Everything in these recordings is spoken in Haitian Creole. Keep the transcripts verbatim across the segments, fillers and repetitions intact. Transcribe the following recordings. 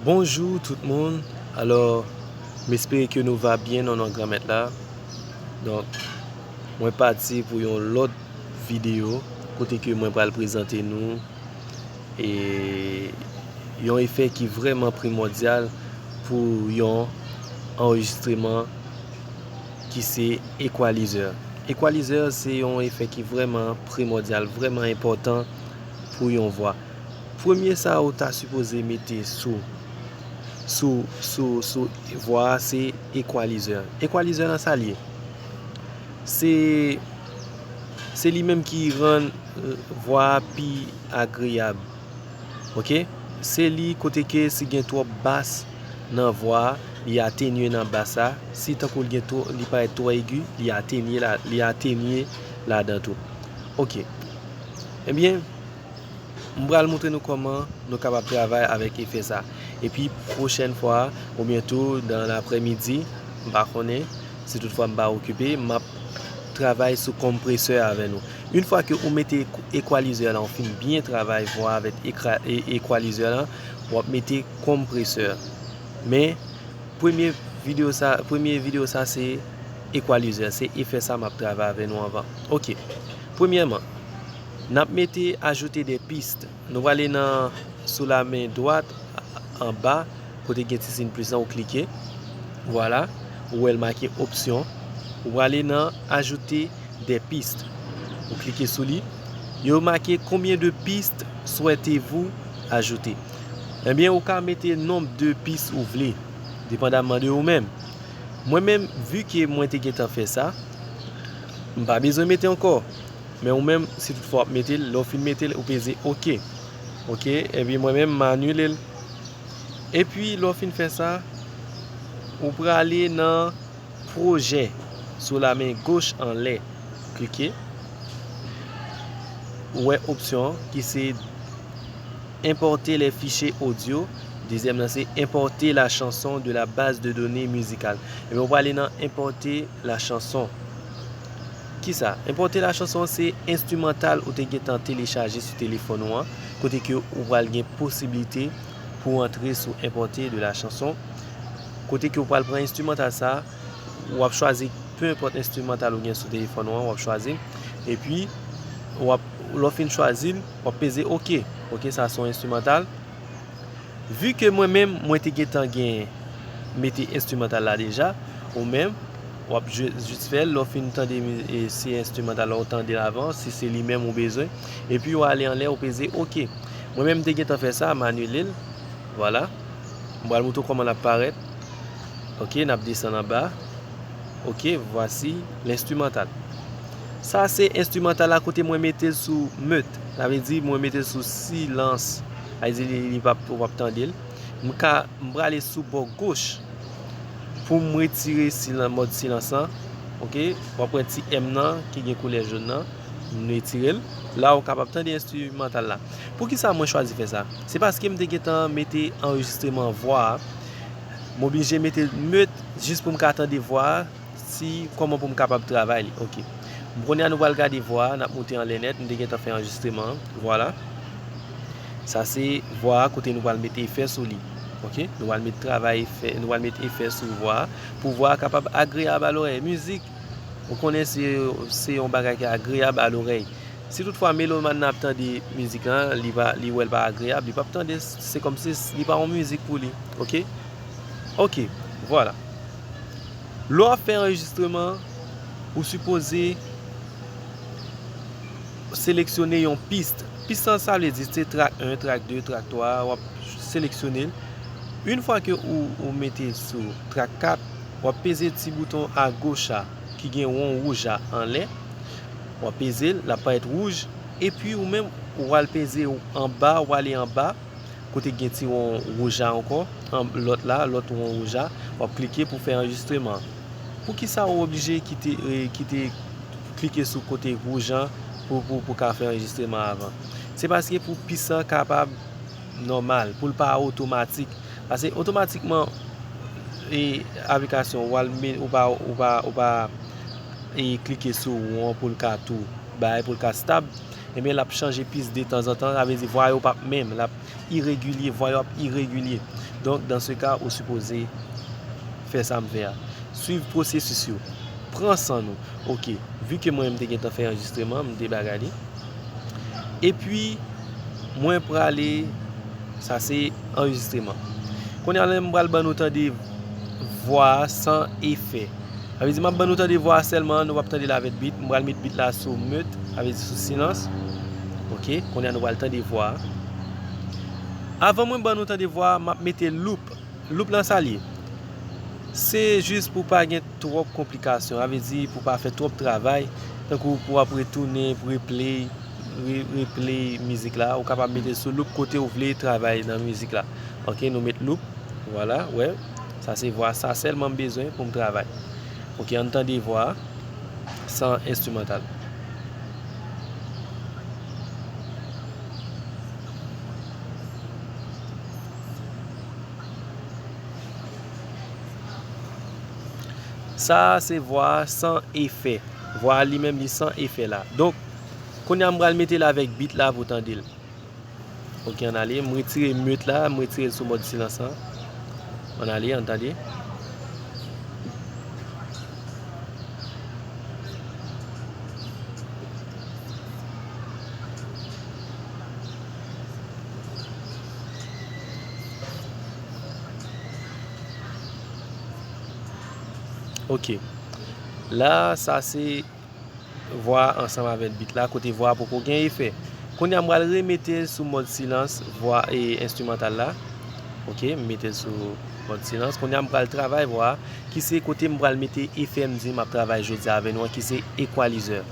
Bonjou tout moun. Alò, m espere ke nou va byen nan non Granmèt la. Donk, mwen pati pou yon lòt videyo kote ke mwen pral prezante nou e yon efè ki vrèman primòdyal pou yon anrejistreman ki se equalizer. Equalizer se yon efè ki vrèman primòdyal, vrèman enpòtan pou yon vwa. Premye sa ou ta sipoze mete sou sou sou sou vwa a se equalizer. Equalizer lan sa l ye? Se se li menm ki rann vwa a pi agreyab. Ok? Se li kote ke si gen twòp bas nan vwa a, li atenye nan bas la. Si tankou l gen twò, li parèt twò egi, li atenye la, li atenye ladan tou. Ok. Ebyen, m pral montre nou kòman nou kapab travay avèk efè sa. Epi pwochèn fwa, oubyen tou dan laprèmidi, m pa konnen, si toutfwa m pa okipe, m ap travay sou konpresè avè nou. Yon fwa ke ou mete equalizer lan, ou fin byen travay vwa avèk equalizer lan, w ap mete konpresè. Men, premye videyo sa, premye videyo sa se equalizer, se efè sa m ap travay avè nou anvan. Ok. Premyèman, n ap mete ajoute de pist. Nou prale nan sou la men dwat anba kote gen ti siy plis lan, ou klike. Vwala, ou wè l make opsyon. Ou prale nan ajoute de pist. Ou klike sou li. Yo make combien de pistes souhaitez-vous ajouter? Ebyen, ou ka mete nonb de pis ou vle, depandamman de ou menm. Mwen menm, vi ke mwen te gentan fè sa, m pa bezwen mete ankò. Men ou menm, si toutfwa w ap mete l, lè w fin mete l, ou peze ok. Ok, epi mwen menm, m anile l. Epi lè w fin fè sa, ou prale nan pwojè sou la men goch anlè. Klike. Ou wè opsyon an ki se importer les fichiers audio. Dezyèm nan se importer la chanson de la base de données musicale. Ebyen, ou prale nan importer la chanson. Kisa? Importer la chanson se enstrimantal ou te gentan telechaje sou telefòn ou an, kote ke ou pral gen posiblite pou w antre sou importer de la chanson, kote ke ou pral pran enstrimantal sa, w ap chwazi, pe enpòt enstrimantal ou gen sou telefòn ou an, w ap chwazi. Epi, w ap, lè w fin chwazi l, w ap peze ok. Ok, sa se yon enstrimantal. Vi ke mwen menm, mwen te gentan gen mete enstrimantal la deja, ou menm, w ap ju-, jis fè l, lè w fin tande mi-, e, se enstrimantal la ou tande l avan, si se li menm ou bezwen, epi w ale anlè, ou peze ok. Mwen menm, m te gentan fè sa, m anile l. Vwala. M pral montre w kòman l ap parèt. Ok, n ap desann anba. Ok, voici l'instrumental. Sa se enstrimantal la kote mwen mete l sou mute. Sa vle di mwen mete l sou silans. Sa vle di li, li p ap, ou p ap tande l. M ka, m prale sou bò goch pou m retire silan-, mòd silans lan. Ok, w ap wè ti M nan ki gen koulè jòn nan. M retire l. La ou kapab tande enstrimantal la. Poukisa mwen chwazi fè sa? Se paske m te gentan mete anrejistreman vwa a. M oblije mete mute jis pou m ka tande vwa a, si, kòman pou m kapab travay li. Ok. M kounye a nou pral gade vwa a, n ap moute anlè nèt, m te gentan fè anrejistreman an. Vwala. Sa se vwa a kote nou pral mete efè sou li. Ok? Nou pral met travay efè, nou pral met efè sou vwa a pou vwa a kapab agreyab a lorèy. Mizik, ou konnen se, se yon bagay ki agreyab a lorèy. Si toutfwa melomàn nan ap tande mizik lan, li pa, li wè l pa agreyab, li p ap tande, se kòmsi li pa yon mizik pou li. Ok? Ok, vwala. Lè w ap fè anrejistreman, ou sipoze seleksyone yon pis. Pis lan, sa vle di se trak en, trak de, trak twa, w ap seleksyone l. Yon fwa ke ou, ou mete sou trak kat, w ap peze ti bouton agoch a ki gen won wouj a anlè. W ap peze l, l ap parèt wouj. Epi ou menm, ou al peze anba, ou ale anba, kote gen ti won wouj a ankò, an, lòt la, lòt won wouj a, w ap klike pou fè anrejistreman an. Poukisa ou oblije kite, e, kite, klike sou kote wouj an pou, pou, pou ka fè anrejistreman an avan? Se paske pou pis lan kapab nòmal, pou l pa otomatik. Paske otomatikman, e, aplikasyon, ou al me-, ou pa, ou pa, ou pa, e, klike sou won pou l ka tou bay, pou l ka stab. ebyen, l ap chanje pis de tanzantan, sa vle di vwa yo p ap menm, l ap iregilye, vwa yo ap iregilye. Donk, dans ce cas, ou sipoze fè sa m fè a. Swiv pwosesis yo. Pran san nou. Oke, vi ke mwen, m te gentan fè anrejistreman, m te bagay li. Epi, mwen prale, sa se anrejistreman. Kounye a la, m pral ban nou tande vwa a san efè. Sa vle di, m ap ban nou tande vwa a sèlman, nou p ap tande l avèk beat. M pral met beat la sou mute, sa vle di sou silans. Oke, kounye a nou pral tande vwa a. Avan mwen ban nou tande vwa a, m ap mete loop. Loop lan sa l ye? Se jis pou pa gen twòp konplikasyon, sa vle di pou pa fè twòp travay, tankou pou w ap retounen, pou replay, re-, replay mizik la, ou kapab mete l sou loop kote w vle travay nan mizik la. Oke, nou met loop, vwala, wè, sa se vwa sa sèlman m bezwen pou m travay. Oke, ann tande vwa a san enstrimantal. Sa a se vwa a san efè. Vwa a li menm li san efè la. Donk, kounye a m pral mete l avèk beat la pou tande l. Oke, ann ale. M retire mute la, m retire l sou mòd silans lan. Ann ale, ann tande. Oke. La, sa se vwa a ansanm avèk beat la, kote vwa a poko gen efè. Kounye a, m pral remete l sou mòd silans, vwa e enstrimantal la. Oke, m mete l sou mòd silans. Kounye a, m pral travay vwa a, ki se kote m pral mete efè m di m ap travay jodi a avè nou an, ki se equalizer.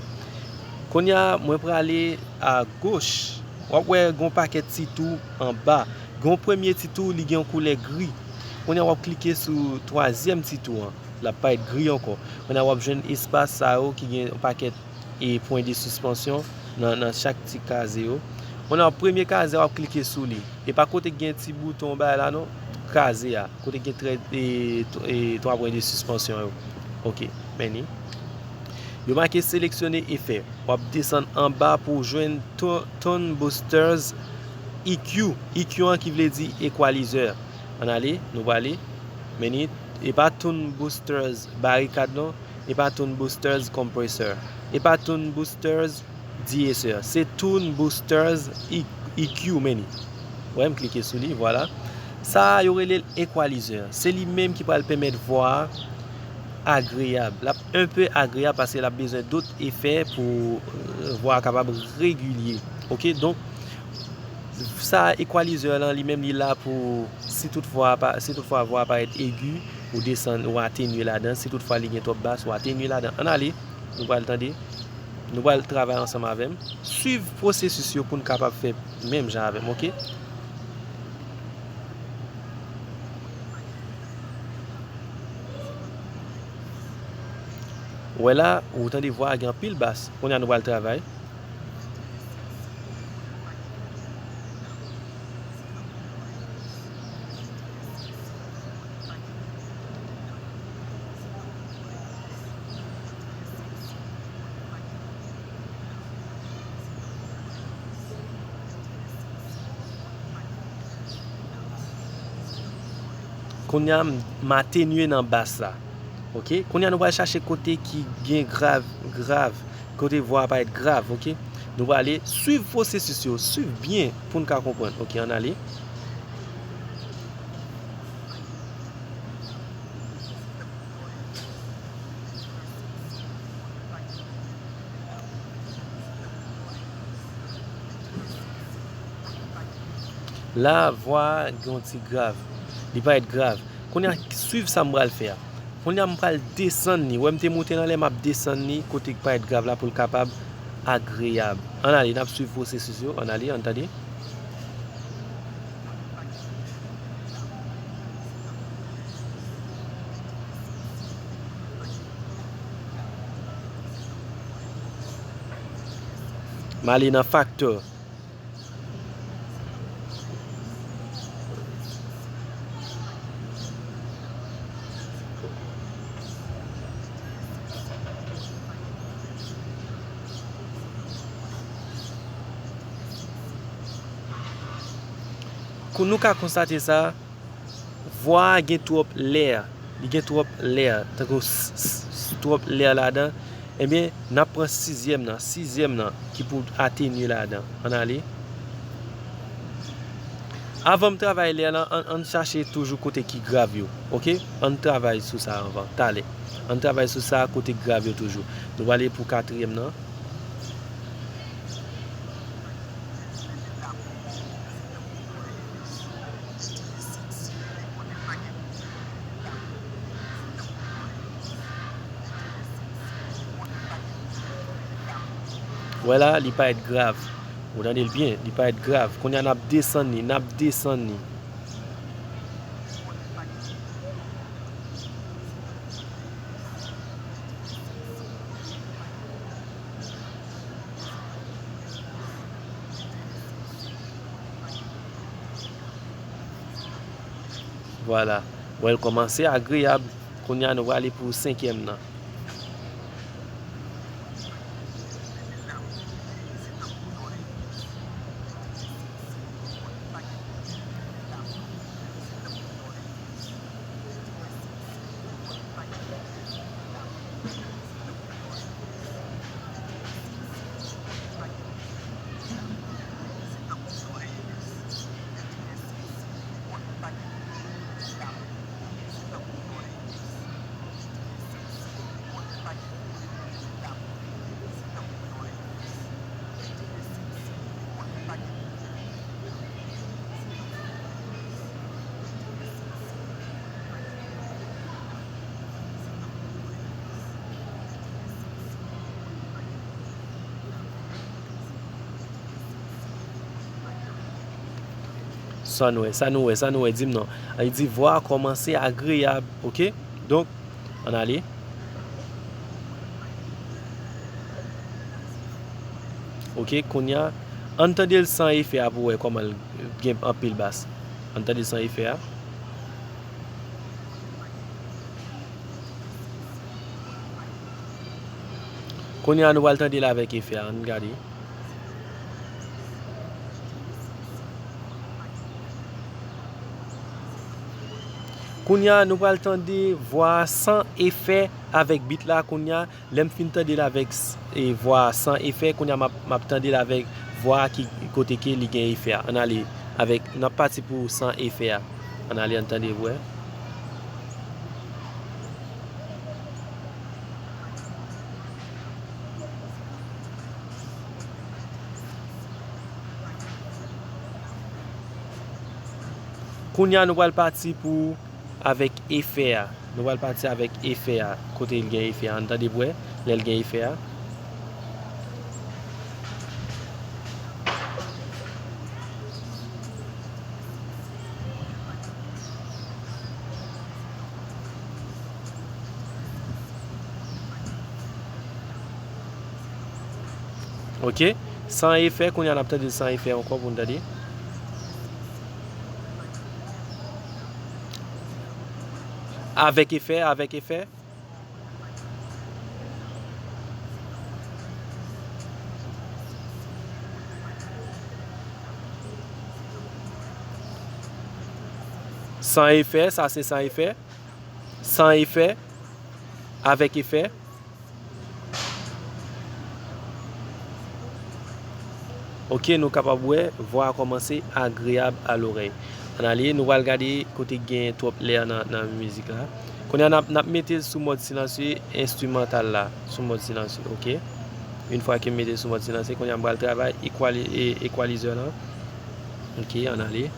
Kounye a, mwen prale agoch. W ap wè gon pakèt ti tou anba. Gon premye ti tou, li gen yon koulè gri. Kounye a, w ap klike sou twazyèm ti tou an. L ap parèt gri ankò. Kounye a, w ap jwenn espas sa yo ki gen yon pakèt e pwen de sispansyon nan, nan chak ti kaze yo. Kounye a, premye kaze a, w ap klike sou li. E pa kote k gen ti bouton bagay la non, kaze a. Kote k gen trè, e, t-, e, twa pwen de sispansyon yo. Oke, men li. Yo make seleksyone efè. W ap desann anba pou w jwenn to-, Tone Boosters E Q. E Q an ki vle di equalizer. Ann ale, nou prale. Men li, e pa Tone Boosters barikad non. E pa Tone Boosters compressor. E pa Tone Boosters de-esser. Se Tone Boosters E-, E Q, men li. Wè, m klike sou li, vwala. Sa a, yo rele l equalizer. Se li menm ki pral pèmèt vwa a agreyab. L ap un peu agreyab paske l ap bezwen dòt efè pou, euh, vwa a kapab regilye. Oke, donk, sa equalizer lan, li menm, li la pou, si toutfwa pa, si toutfwa vwa a parèt egi, ou desann, ou atenye ladan, si toutfwa li gen twòp bas, ou atenye ladan. Ann ale, nou pral tande, nou pral travay ansanm avè m. Swiv pwosesis yo pou n kapab fè menm jan avè m, oke? Ou wè la, ou tande vwa a gen anpil bas. Kounye a nou pral travay. Kounye a, m, m atenye nan bas la. Oke? Kounye a, nou pral chache kote ki gen grav, grav. Kote vwa a parèt grav, oke? Nou prale swiv pwosesis yo, swiv byen pou n ka konprann. Oke, ann ale. La, vwa a gen yon ti grav. Li parèt grav. Kounye a, swiv sa m pral fè a. Kounye a, m pral desann li. Wè, m te moute l anlè, m ap desann li kote k parèt grav la pou l kapab agreyab. Ann ale, n ap swiv pwosesis yo. Ann ale, ann tande. M ale nan factor. Nou ka konstate sa, vwa a gen twòp lè, li gen twòp lè, tankou s, s, s, twòp lè ladan. Ebyen, n ap pran sizyèm nan, sizyèm nan ki pou atenye ladan. Ann ale. Avan m travay lè lan, ann, ann chache toujou kote ki grav yo, oke? Ann travay sou sa anvan, talè. Ann travay sou sa kote grav yo toujou. Nou prale pou katriyèm nan. Wè la, li parèt grav. Ou tande l byen, li parèt grav. Kounye a n ap desann li, n ap desann li. Vwala. Wè l kòmanse agreyab. Kounye a nou prale pou senkyèm nan. Sa nou wè, sa nou wè, sa nou wè, di m non. Li di vwa a kòmanse agreyab, oke? Donk, ann ale. Oke, kounye a, ann tande l san efè a pou wè kòman l gen anpil bas. Ann tande l san efè a. Kounye a, nou pral tande l avèk efè a. Ann gade. Kounye a, nou pral tande vwa a san efè avèk beat la. Kounye a, lè m fin tande l avèk s-, e, vwa a san efè, kounye a, m ap, m ap tande l avèk vwa a ki kote ke li gen efè a. Ann ale avèk, n ap pati pou san efè a. Ann ale, ann tande pou wè. Kounye a, nou pral pati pou, avèk efè a. Nou pral pati avèk efè a. Kote l gen efè a. Ann tande pou wè lè l gen efè a. Oke. San efè, kounye a n ap tande l san efè ankò pou n tande. Avèk efè, avèk efè. San efè, sa se san efè. San efè. Avèk efè. Oke, nou kapab wè vwa a kòmanse agreyab a lorèy. Ann ale, nou pral gade kote k gen twòp lè nan, nan mizik la. Kounye a, n ap, n ap mete l sou mòd silansye enstrimantal la, sou mòd silansye, oke? Yon fwa ke m mete l sou mòd silansye, kounye a m pral travay ekwali-, e, ekwalizè lan. Oke, ann ale.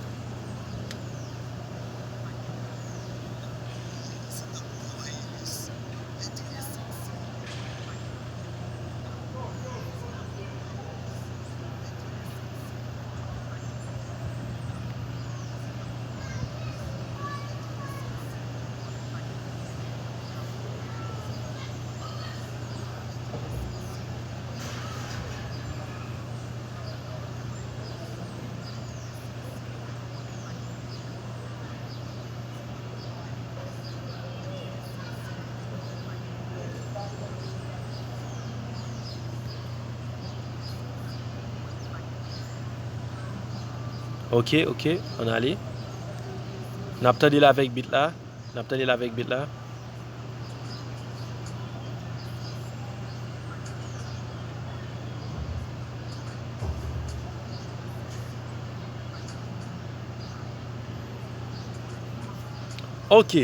Ok, ok, ann ale. N ap tande l avèk beat la. N ap tande l avèk beat la. Ok,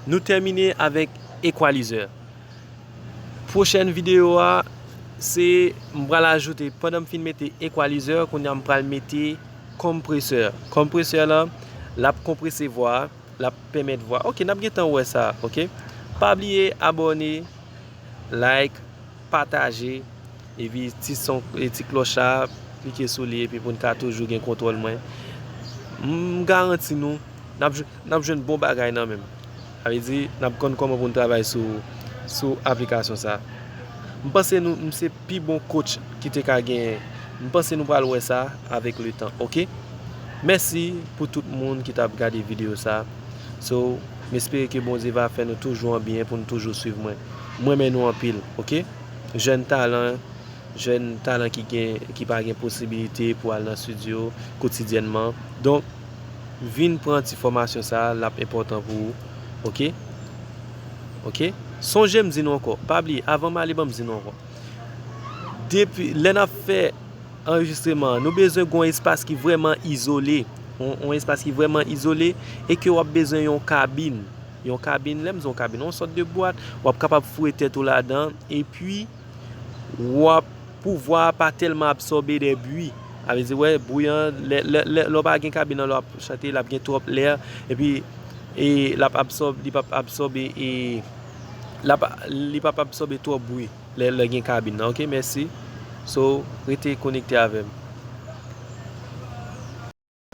nou tèmine avèk equalizer. Pwochèn videyo a, se m pral ajoute, pandan m fin mete equalizer, kounye a m pral mete konpresè. Konpresè la, l ap konprese vwa a, l ap pèmèt vwa. Ok, n ap gentan wè sa, ok? Pa bliye abòne, like, pataje, epi ti son, e ti klòch la, klike sou li, epi pou n ka toujou gen kontwòl mwen. M garanti nou, n ap jwenn, n ap jwenn bon bagay nan men m. Sa vle di, n ap konn kòman pou n travay sou, sou aplikasyon sa. M panse nou, m se pi bon coach ki te ka genyen. M panse nou pral wè sa avèk letan, ok? Mèsi pou tout moun ki t ap gade videyo sa. So, m espere ke Bondye va fè nou toujou an byen pou nou toujou swiv mwen. Mwen renmen nou anpil, ok? Jèn talan, jèn talan ki gen, ki pa gen posibilite pou al nan estidyo kotidyènman. Donk, vin pran ti fòmasyon sa, l ap enpòtan pou ou, ok? Ok? Sonje m di nou ankò, pa bliye, avan m ale, ban m di nou ankò. Depi lè n ap fè anrejistreman an, nou bezwen gen yon espas ki vrèman izole, yon, yon espas ki vrèman izole, e ke w ap bezwen yon kabin. Yon kabin, lè m di yon kabin, yon sòt de bwat, w ap kapab foure tèt ou ladan, epi w ap, pou vwa a pa tèlman absòbe de bri. Sa vle di, wè, bri an, lè, lè, lè, lè w pa gen kabin nan, lè w ap chante, l ap gen twòp lè, epi, e l ap absòbe, li p ap absòbe, e l ap, li p ap absòbe twòp bri lè, lè gen kabin nan, ok, mèsi. So, rete konekte avè m.